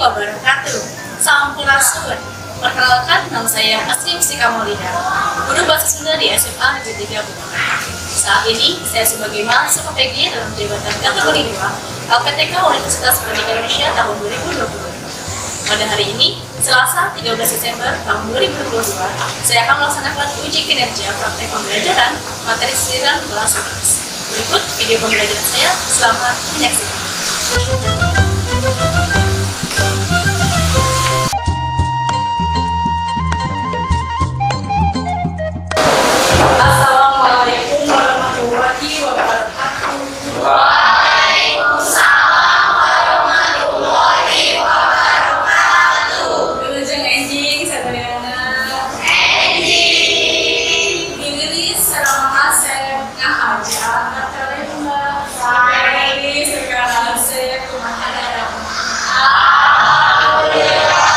Wabarakatuh. Sampurasun. Perkenalkan, nama saya Asri Mustika Maulida, guru bahasa Sunda di SMA Negeri 3 Purwakarta. Saat ini, saya sebagai mahasiswa PPG dalam jabatan kategori 2 LPTK Universitas Pendidikan Indonesia tahun 2020. Pada hari ini, Selasa 13 Desember tahun 2022, saya akan melaksanakan uji kinerja praktek pembelajaran materi sindiran kelas 11. Berikut video pembelajaran saya, selamat menyaksikan. Assalamualaikum warahmatullahi wabarakatuh. Waalaikumsalam warahmatullahi wabarakatuh. Wilujeng enjing sadayana. Enjing. Geulis sareng Asep ngahaja ka Kalembang. Geulis sareng Asep, kumaha daramang? Alhamdulillah.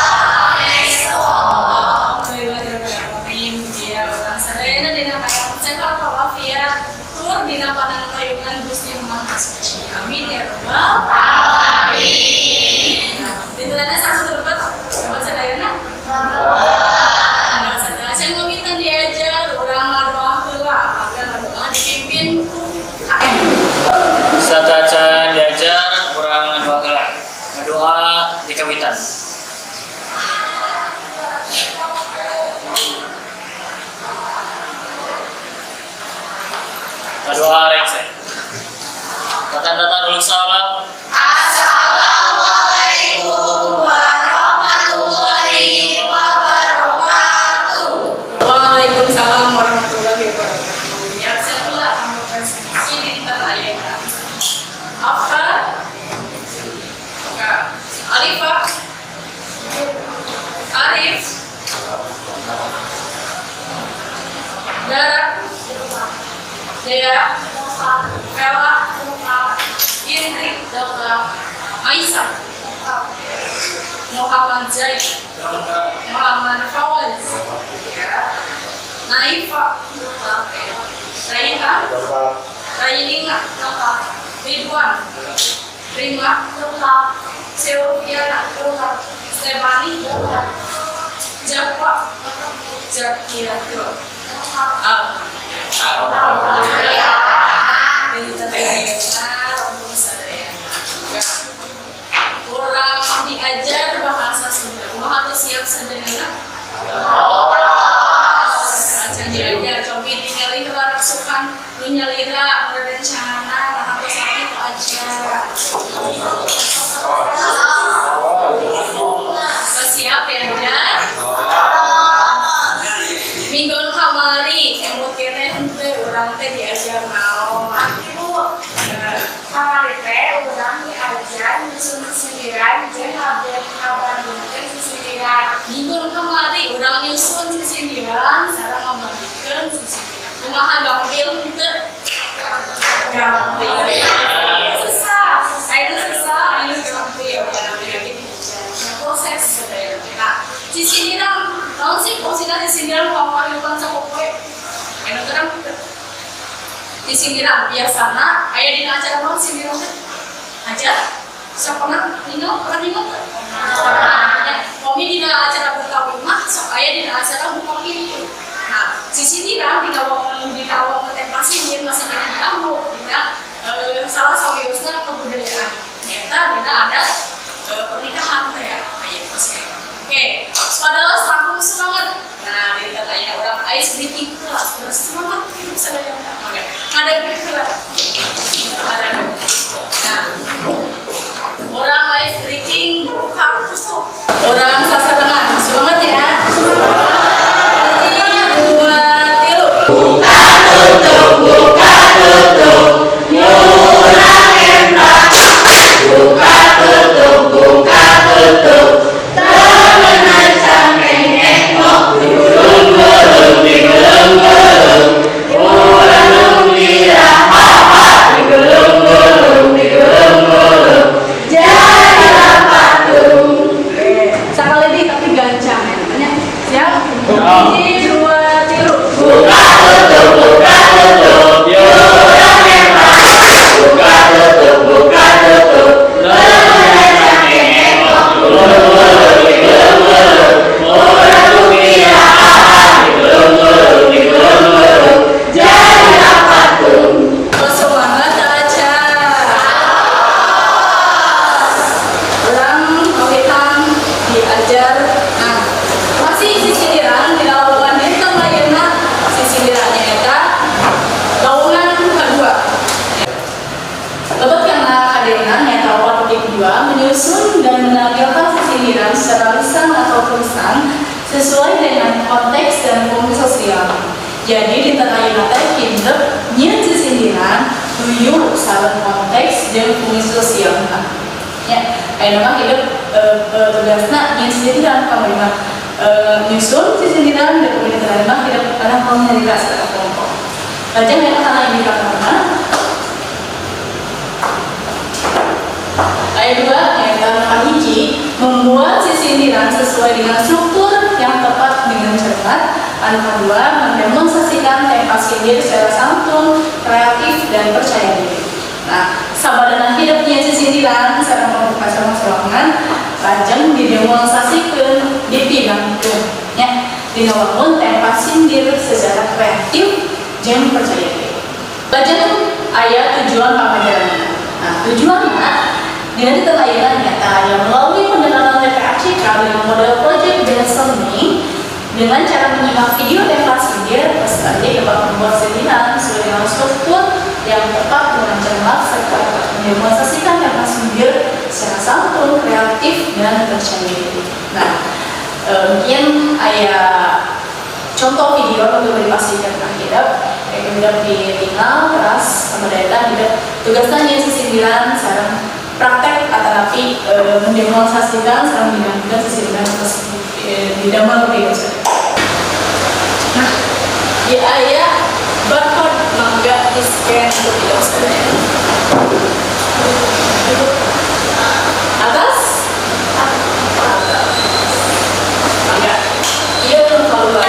Alhamdulillah alamin ya urang sadayana dina kaayaan sehat walafiat tur dina payungan Gusti Maha Suci. Amin ya rabbal Alamin. Dintenna sampun lebet sobat sadayana. Nah, sadaya ngawitan diajar, urang ngadoa heula agar ngadoa dipimpin ku KM. Satacan diajar, urang ngadoa heula. Ngadoa di kawitan. Ngadoa rengse. Tatan-tatan uluk salam. Assalamualaikum warahmatullahi wabarakatuh. Waalaikumsalam warahmatullahi wabarakatuh. Ya, saya pula kamu presentasi di tanah air. Apa? Alifa, Arif, Dara, Dea, Ella, Indri, Aisyah, Muhammad Zaid, Muhammad Fawaz, Naifa, Raihan, Rainina, Ridwan, Rima, Sylviana, Stefani, Jakwa, Zakiatul. Alhamdulillah. Urang diajar bahasa Sunda. Kumaha tuh siap sadayana? Acan diajar cobi tingali heula raksukan nu nyalira merencana, nah atau sakit aja. Siap ya, ajar? Minggon kamari emut keneh henteu urang teh diajar naon? Ibu, kamari teh urang diajar nyusun sisindiran jeung ngabandingkeun sisindiran. Minggon kamari urang nyusun sisindiran sareng ngabandingkeun sisindiran. Kumaha, gampil henteu? Gampil. Susah. Ayeuna susah, ayeuna gampil. Proses sadayana. Nah, sisindiran naon sih fungsina sisindiran pamahirupan sapopoe? Ayeuna terang teu? Sisindiran biasana aya dina acara naon sindiran teh? Ajar? Sok pernah ningal, pernah ningal teu? Pernah. Ya, pami dina acara Betawi mah sok aya dina acara buka pintu. Nah, sisindiran dina wonten teh pasien masih kena dianggo dina salah sawiosna kebudayaan. Nyata dina adat pernikahan teh ya. Aya proses. Oke, padahal langsung semangat. Nah, di katanya urang ice breaking kelas, terus semangat hidup sadayana. Oke, ngadepin heula. Nah, urang ice breaking buka tutup. Urang sasarengan, semangat ya. Tiga, dua, tilu. Buka tutup, buka tutup, murah enak. Buka tutup, buka tutup, temenan cangkeng engkok, digulung-gulung, digulung-gulung. sesuai dengan konteks dan fungsi sosial. Jadi dinten ayeuna teh hidep nyieun sisindiran tuyu sareng konteks jeung fungsi sosial. Ya, ayeuna mah hidep tugasna nyieun sisindiran, kamari mah nyusun sisindiran, dan kemudian terakhir mah hidep karena mau nyarita secara kelompok. Lajeng yang kana indikatorna ayat 2 nyaeta kahiji, membuat sisindiran sesuai dengan struktur yang tepat dengan cermat. Anu kedua, mendemonstrasikan tempat sindir secara santun, kreatif, dan percaya diri. Nah, sabadana hidep nyieun sisindiran sareng kelompok sorangan, lajeng didemonstrasikeun, dipidangkeun nya dina wangun tempat sindir secara kreatif jeung percaya diri. Lajeng aya tujuan pangajaran. Nah, tujuanna dina dinten ayeuna nyaeta aya melalui pendekatan TPACK dengan model project based learning dengan cara menyimak video tempat sindir, peserta didik dapat membuat sindiran sesuai dengan struktur yang tepat dengan cermat serta dapat mendemonstrasikan tempat sindir secara santun, kreatif, dan percaya diri. Nah, mungkin aya contoh video untuk dipastikan hidep kayak hidep ditinggal terus sama data hidep tugasnya nyieun sisindiran sareng praktek atanapi mendemonstrasikan sareng menyambungkan sisindiran terus didamel video. Nah, ya, aya barcode, mangga di scan untuk tidak sadaya. Atas atas, mangga. Iya, kalau.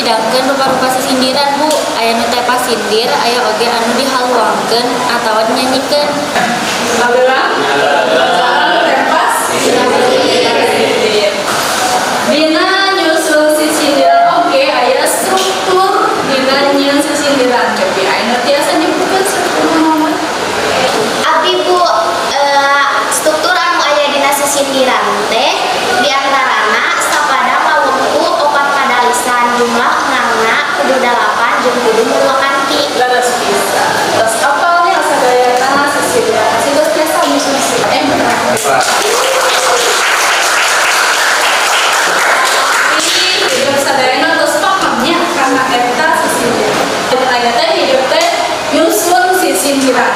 Nyidamkeun rupa-rupa sisindiran, Bu. Aya nu tepa sindir, aya oge anu dihaluangkeun atawa dinyanyikeun. Alhamdulillah. Tepas. Dina nyusun sisindiran oge aya struktur dina nyieun sisindiran, tapi aya nu tiasa nyebutkeun struktur naon? Abi, Bu, struktur anu aya dina sisindiran teh diantarana sapada pawengku opat padalisan, jumlah engangna kudu dalapan, jeung kudu murwakanti. Leres pisan. Terus apalnya sadayana sisindiran? Pasti geus biasa nyusun sisindiran. Ini hidup sadayana terus pahamnya karena eta sisindiran. Aya teh hidup teh nyusun sisindiran.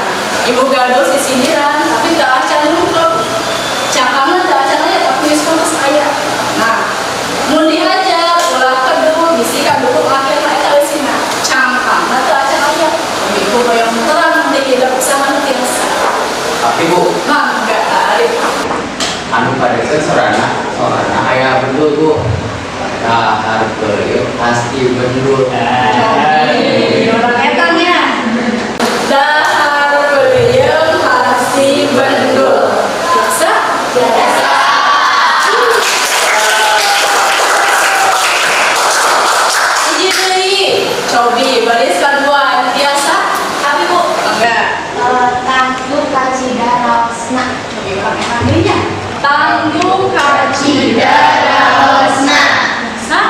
Ibu gaduh sisindiran tapi teu acan nungkep. Cangkangna teu acan aya, tapi nyusun geus aya. Nah, mun dihajar ulah keduh, bisi kaduh akhirna eta eusina. Cangkangna teu acan aya. Ibu hoyong terang di hidup sama nu tiasa. Tapi, Bu, Mangga, Arif. Anu padekeun sorana sorana aya bendul, Bu. Dahar peuyeum pasti bendul. Orang etanya. Dahar peuyeum pasti bendul. Biasa? Biasa. Hiji deui. Cobi baris kedua biasa. Abi, Bu, Enggak. Tangguh kacida raosna. Cobi urang etan deui nya. Tangguh kacida Raosna. Sa?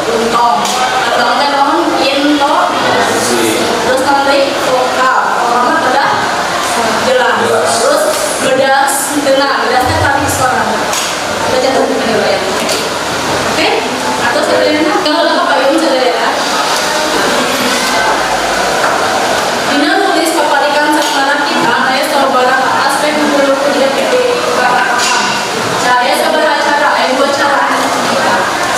Tuntong. Tentong teh naon? Into. Terus nanti vokal. Vokal mah kedah jelas. Terus bedas henteu, bedasnya tarik suara. Atau jatuh ke ya. Oke? Atau sadayana kalau ka payun sadayana. Dina nulis paparikan sakmana kita aya sababaraha aspek nu perlu dipaham. Aya sabaraha cara, aya dua cara.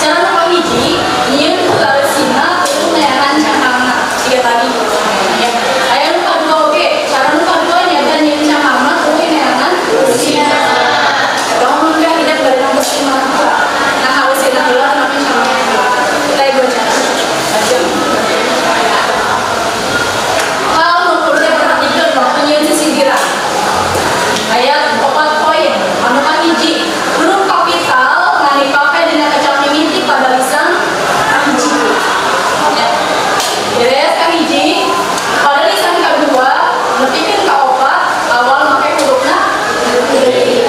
Cara nu kahiji, nyieun leresina tuluy neangan cangkangna, siga tadi ya. Aya nu kadua oge, cara nu kadua nyaeta nyieun cangkangna tuluy neangan eusina. Eta mah mun tidak bari nangkep mana heula. Nah, eusina heula kenapa cangkangna heula. Kita aya dua cara. Lajeng. Hal nu perlu diperhatikan waktu nyieun sisindiran. Aya opat poin. Anu kahiji, huruf kapital ngan dipake dina kecap mimiti padalisan kahiji. Ya. Beres kahiji, padalisan kadua, nepikeun ka opat, awal make hurufna gede.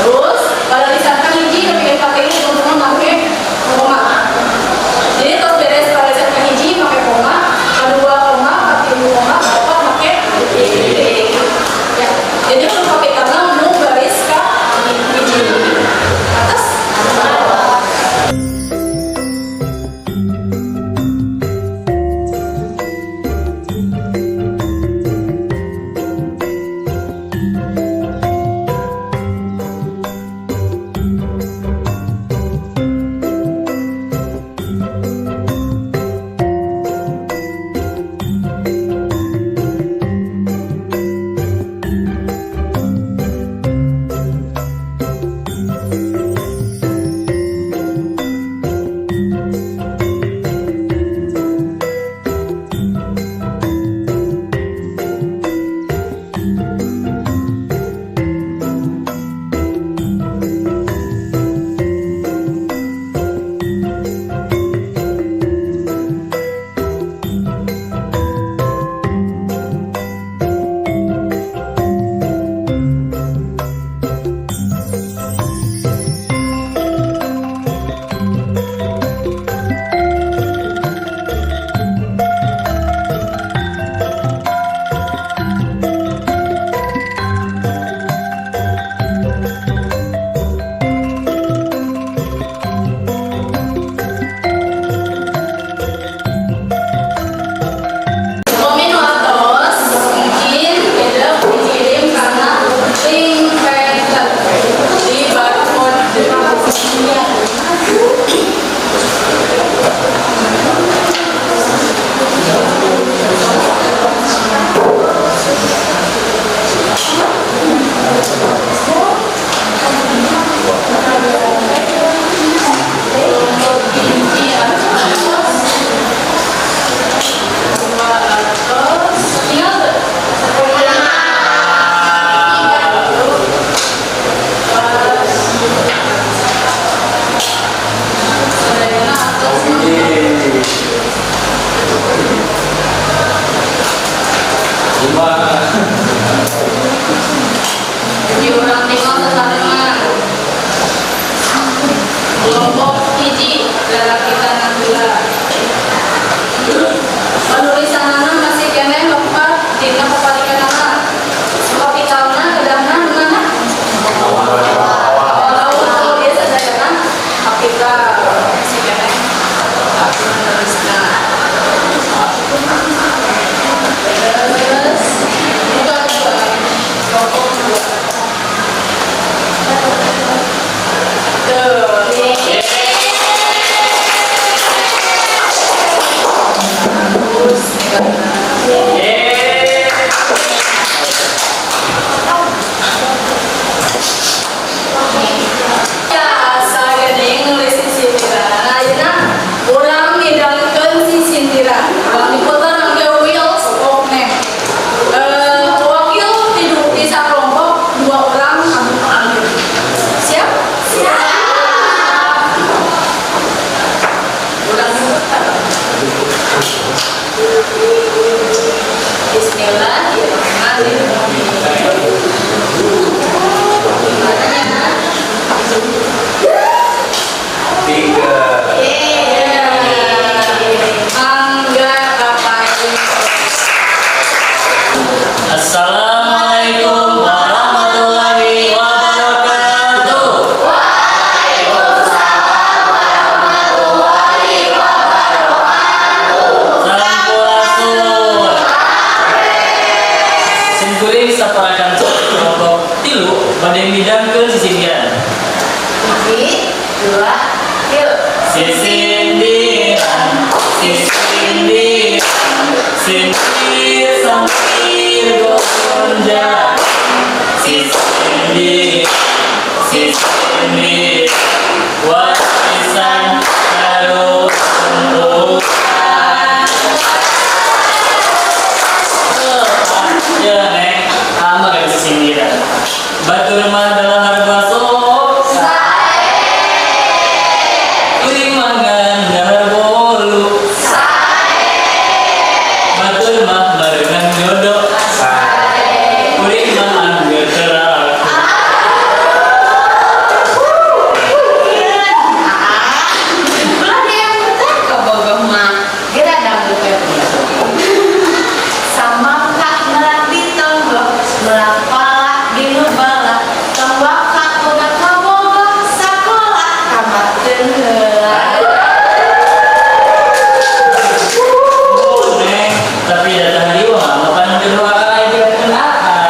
Terus padalisan kahiji nepikeun ka tilu tungtungna make koma. Jadi tos beres padalisan kahiji make koma, kadua koma, katilu koma, kaopat make titik. Ya, jadi huruf kapitalna nu baris ka hiji. Atas. Upami nu atos mungkin beda dikirim karena link Padlet di barcode. Kelompok hiji atos, dua atos, tinggal tuh. Tiga dulu. Pas. Sadayana atos mah. Lima. Jadi urang tinggal sasarengan. Kelompok hiji lalakitan heula. Penulisanana masih keneh lepat dina paparikanana. Kapitalna kedahna mana? Awal-awal dia sadayana kapital masih keneh penulisna. Terus buka kedua, kelompok dua. Tuh. Bagus. Ya, sageuning nulis sisindiran. Ayeuna urang midangkeun sisindiran. Urang diputer engke Wheels of Name. Wakil di sakelompok dua orang anu ambil. Siap? Siap. Urang diputer. Bismillahirrahmanirrahim. Gimana? Tiga. Yeah. Sisindiran, sisindiran, sindir sampir gonjang. Sisindir, sisindir, warisan karuntukan. Ya, Neng, ama gak bisa sindiran. Batur mah dahar baso. Kuring mangan dahar bolu. Batur mah barengan jodoh. Kuring mah angger teraku. Ulah dia yang teh kabogoh mah geura dangdut teh. Samangka melak di tonggoh, melak pala di nu balak, tong waka boga kabogoh sakola tamatkeun heula. Oh, Neng, tapi datang hari mah makan kedua aja pun aa.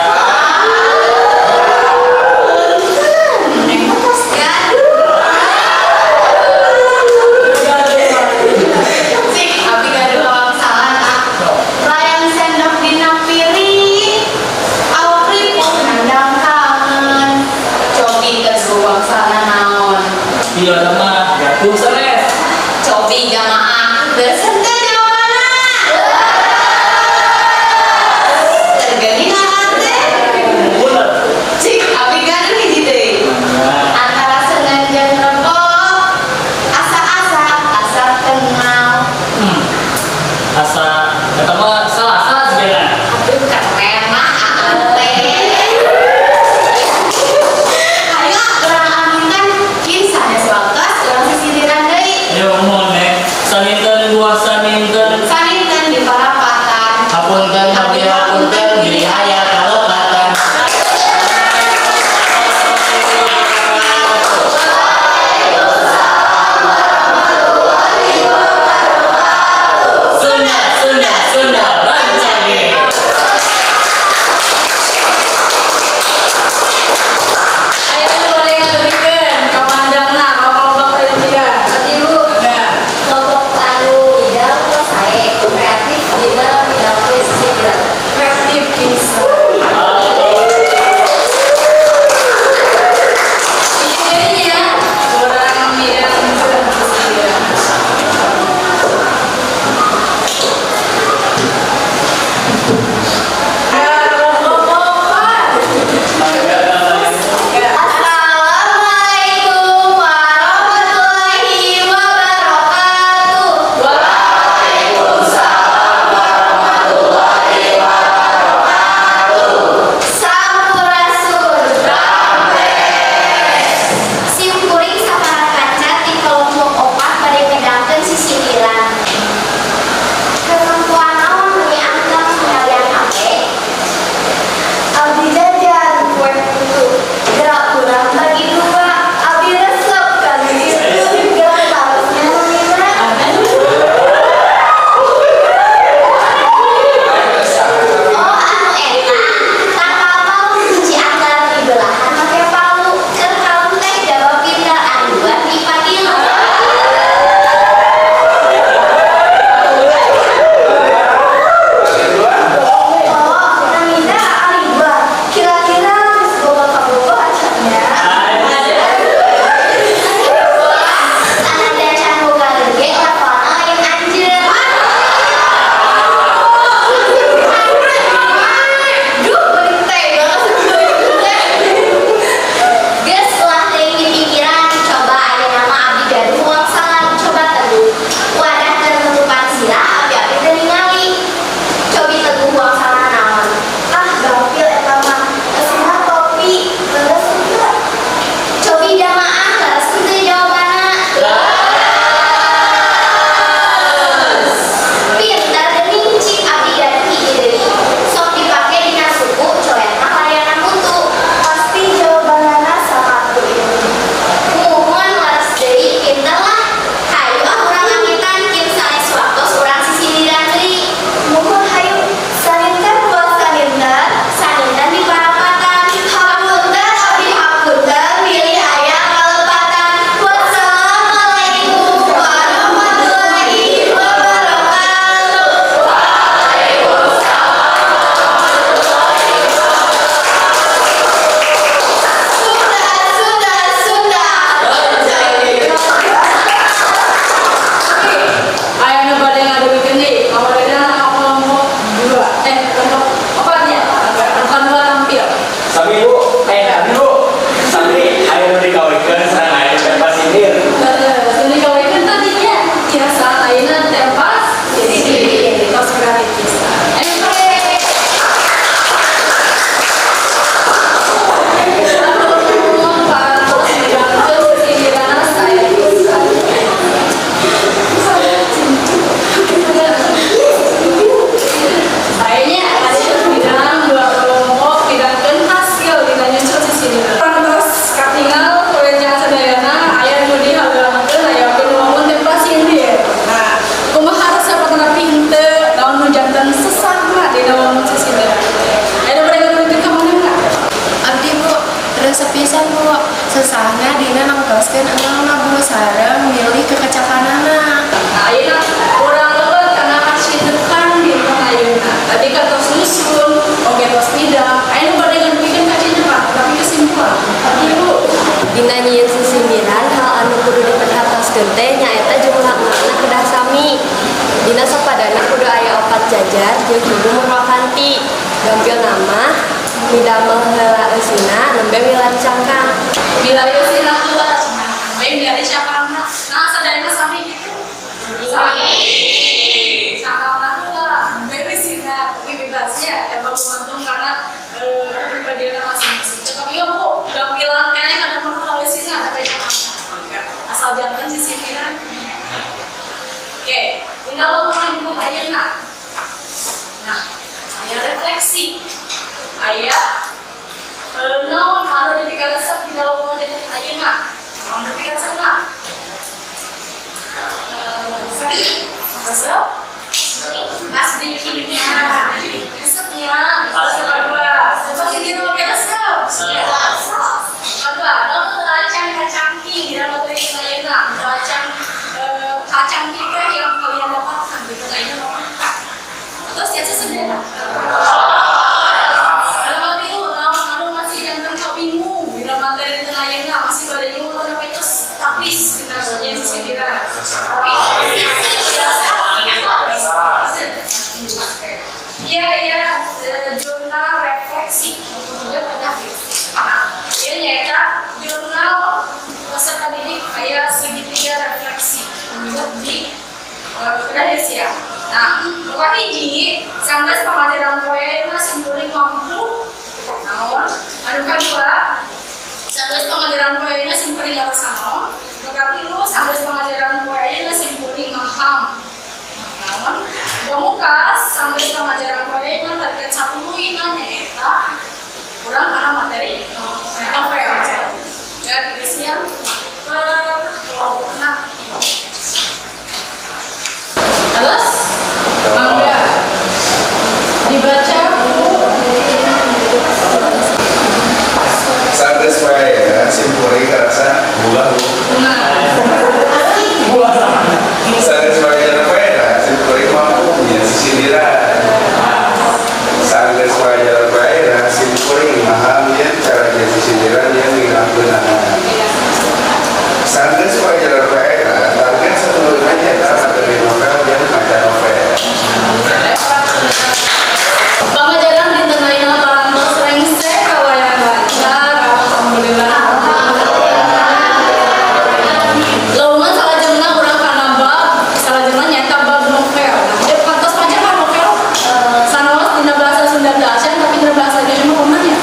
Neng mah tos gaduh. Cik, abi gaduh wangsalan ah. Layang sendok dina piring, awak ripuh nandang kangen. Cobi gaduh wangsalan naon? Iya mah jatuh stres. Cobi jamaah beres henteu jawabanna. Tergeuning teh. Bulat. Cik, abi gaduh hiji deui. Antara Senin jeung Rebo, asa-asa asa kenal. Asa kata mah salah salah sebenarnya. Aduh, keren mah teh. Ayo urang aminkan kin sanes waktos urang sisindiran deui. Yo mohon Neng, salinten buah. Ginanjar jeung Ibu Murwakanti. Gampilna mah midamel heula eusina nembe milari cangkang. Milari eusina heula cenah. Bae milari cangkangna. Nah, sadayana sami gitu. Sami. Cangkangna heula, nembe eusina. Tapi bebasnya emang gumantung karena kepribadian masing-masing. Tapi ya Bu, gampilan kayaknya kadang mana kalau eusina tapi cangkangna. Asal jangan sisindiran. Oke, dina lowongan dina ayeuna. Nah, aya refleksi. Aya naon anu dipikaresep dina lowongan dina ayeuna? Naon dipikaresepna? Resep? Aslinya, resepnya, kedua, seperti dina make resep. Kedua, naon acan kacangking dina materi ayeuna? Acan kacang teh yang kalian dapatkan di ayeuna naon? Atau siapa sendiri? Dalam hal itu, naon anu masih janten kabingung dina materi dina ayeuna masih pada bingung atau itu tapis dina yang sisindiran. Iya, jurnal refleksi kemudian penyakit. Nah, ini nyaeta jurnal peserta didik kayak segitiga refleksi untuk di Indonesia. Nah, nu kahiji sanggeus pangajaran poe mah simkuring mampu naon? Anu kadua, sanggeus pangajaran poe na simkuring ngarasa naon? Nu katilu, sanggeus pangajaran poe na simkuring maham naon? Pamungkas, sanggeus pangajaran poe na target satuluyna nyaeta kurang karena materi novel. Dan isian per kelompokna. Terus, mangga dibaca, Bu. Sanggeus poe ayeuna simkuring ngarasa bungah, Bu. Bunga. Sanggeus pangajaran poe ayeuna simkuring mampu nyieun sisindiran. Sanggeus pangajaran poe ayeuna simkuring maham yen cara nyieun sisindiran yen ngilangkeunana. Sanggeus pangajaran poe ayeuna target satuluyna nyaeta materi novel jeung maca novel. Pangajaran dinten ayeuna parantos rengse kawayan lancar, alhamdulillah. Lowongan salajengna urang kana bab salajengna nyaeta bab novel. Nah, ieu kantos maca mah novel. Sanaos dina bahasa Sunda teu acan tapi dina bahasa Indonesia mah kumaha nya?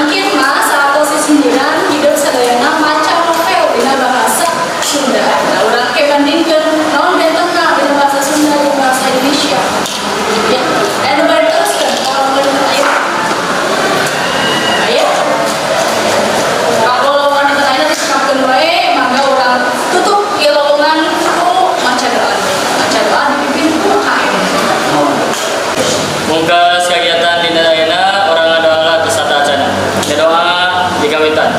Mungkin mah saat sisindiran hidup sadayana maca novel dina bahasa Sunda. Nah, urang ke bandingkeun naon bentenna dina bahasa Sunda jeung bahasa Indonesia. Ya, anu bade teruskeun kalau bade ayo. Ayo. Kalau lowongan dinten ayeuna disukapkeun wae, mangga urang tutup ieu lowongan ku maca doa. Maca doa dipimpin ku KM. Mungkas kegiatan dinten ayeuna urang ngadoa heula teu sateuacanna. Doa dikawitan.